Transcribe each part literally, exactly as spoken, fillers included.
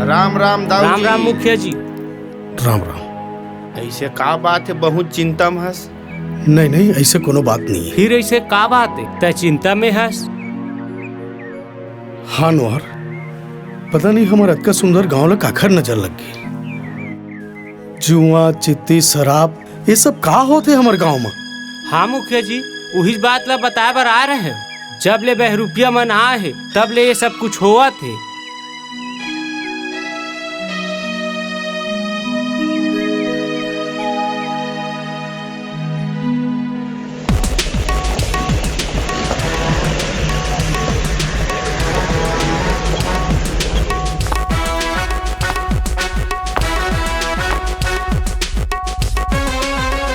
राम राम दाऊ राम जी। राम मुखिया जी। राम राम। ऐसे का बात है, बहुत चिंता में हस? नहीं नहीं, ऐसे कोनो बात नहीं है। फिर ऐसे का बात है, तै चिंता में हस? हाँ नोहर, पता नहीं हमर अतका सुंदर गांव ला काखर नजर लग गई। जुआ, चित्ती, शराब, ये सब का होत हे हमर गांव में? हाँ मुखिया जी, उही बात ला बताए बर आ रहे हैं। जब ले बहरूपिया मन आए हे, तब ले ये सब कुछ होवत हे।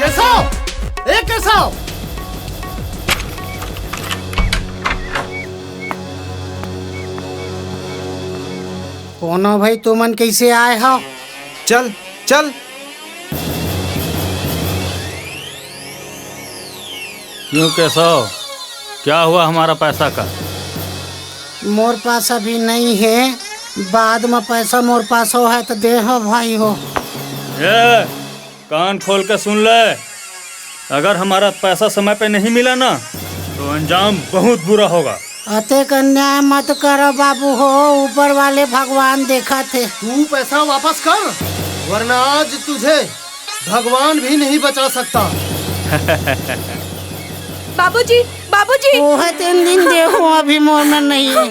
केशव, ए केशव। कोनो भाई, तुमन कैसे आए हो? चल, चल। क्यों केशव, क्या हुआ हमारा पैसा का? मोर पास अभी नहीं है, बाद में पैसा मोर पास हो है तो दे हो भाई हो। ए, कान खोल के सुन ले, अगर हमारा पैसा समय पे नहीं मिला ना, तो अंजाम बहुत बुरा होगा। अतेक अन्याय मत करो बाबू हो, ऊपर वाले भगवान देखत हे। तू पैसा वापस कर, वरना आज तुझे भगवान भी नहीं बचा सकता। बाबूजी, बाबूजी। ओहे तीन दिन दे हो, अभी मोर में नहीं है।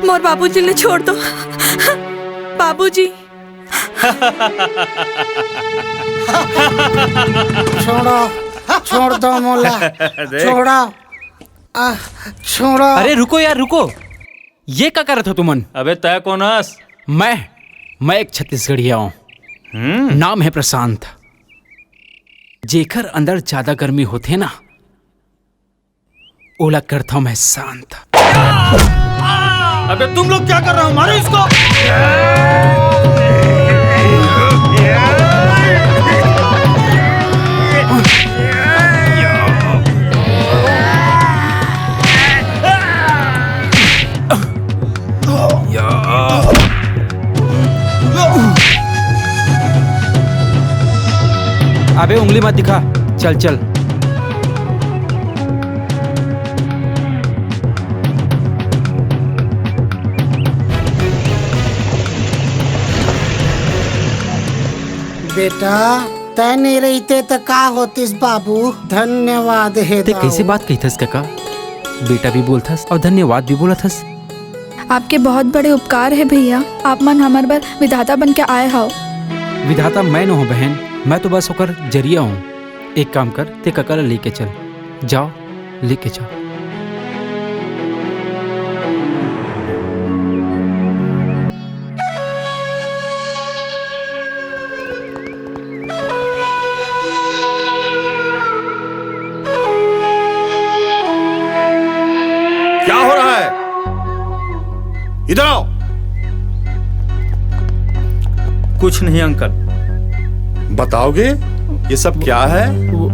मोर बाबूजी ले छोड़ दो। बाबूजी। छोड़ो, छोड़ दो मोला। देख। छोड़ो, आ, छोड़ो। अरे रुको यार, रुको। ये का करत हो तुमन? अबे तय कौन हस? मैं, मैं एक छत्तीसगढ़िया हूँ। हम्म। नाम है प्रशांत। जेकर अंदर ज्यादा गर्मी होथे ना, ओला करथव मैं शांत। अबे तुम लोग क्या कर रहे हो? मारो इसको। अबे उंगली मत दिखा, चल चल। बेटा, तै नहीं रहते त का होतिस बाबू? धन्यवाद हे ते दाऊ। कैसे बात कहिथस काका? बेटा भी बोलथस और धन्यवाद भी बोलथस। आपके बहुत बड़े उपकार है भैया, आप मन हमर बर विधाता बन के आए हव। विधाता मैं न हो बहन, मैं तो बस ओकर जरिया हूँ। एक काम कर, ते कका ला लेके चल, जाओ, लेके जाओ। क्या हो रहा है? इधर आओ। कुछ नहीं अंकल। बताओगे ये सब क्या है? वो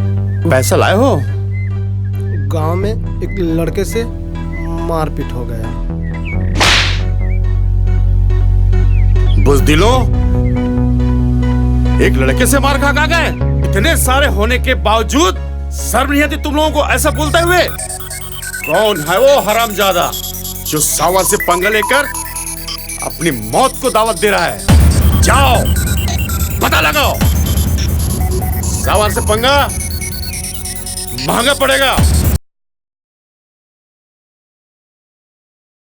पैसा लाए हो? गांव में एक लड़के से मारपीट हो गया। बुजदिलो, एक लड़के से मार खा के आ गए? इतने सारे होने के बावजूद शर्म नहीं आती तुम लोगों को ऐसा बोलते हुए? कौन है वो हरामजादा जो सावर से पंगा लेकर अपनी मौत को दावत दे रहा है? जाओ, पता लगाओ। सावर से पंगा महंगा पड़ेगा।